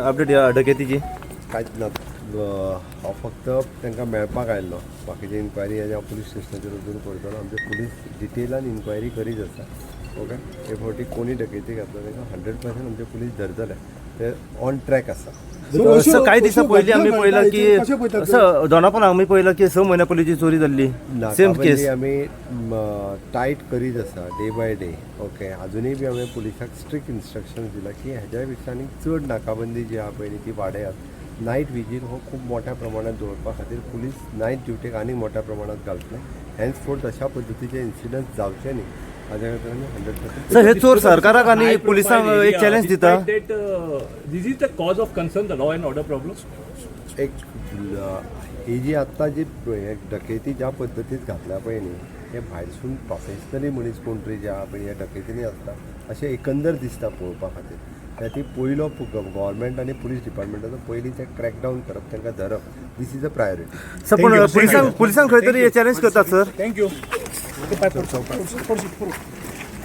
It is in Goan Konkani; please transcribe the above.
अपडेट ह्या डकेतीची? कांयच ना. हांव फक्त तांकां मेळपाक आयिल्लो. बाकीची इन्क्वायरी हांव पुलीस स्टेशनाचेर वचून करतलो. आमचे पुलीस डिटेलान इन्क्वायरी करीत आसा. ओके, हे फावटी कोणी डकेती घातला तांकां 100% आमचे पुलीस धरतले. ते ऑन ट्रॅक आसा. सर, काही दिसां पयलीं आमी पळयलां की सर, दोनापावला आमी पळयलां की 6 म्हयन्या पयलीं चोरी जाल्ली, सेम नाकाबंदी केस. आमी टायट करीत आसा डे बाय डे. ओके, अजुनूय बी हांवें पुलिसाक स्ट्रिक्ट इन्स्ट्रक्शन दिला की हेज्या पेक्षा आनीक चड नाकाबंदी जी आहा पळय न्ही, ती वाडयात. नायट विजील हो खूब मोठ्या प्रमाणात दवरपा खातीर पुलीस नायट ड्युटीक आनीक मोठ्या प्रमाणात घालतले. हेन्स फोर्थ अशा पद्दतीचे इन्सिडंट जावचे न्ही हाज्या खातीर आमी 100% सर, हे चोर सरकाराक आनी पुलिसांक एक चॅलेंज दिता. That this is the cause of concern, the law and order problems. एक ही जी आत्तां जी हे डकेती ज्या पद्दतीत घातल्या पळय न्ही, हे भायरसून प्रोफेशनली मनीस कोण तरी जे आहा पळय ह्या डकेतींनी आसता अशें एकंदर दिसता पळोवपा खातीर. त्या ती पयलो गव्हर्मेंट आनी पुलीस डिपार्टमेंटाचो पयलीं ते क्रॅकडावन करप, तांकां धरप, this is a priority. Sir, पण पुलिसांक पुलिसांक खंय तरी हे चॅलेंज करतात sir. Thank you.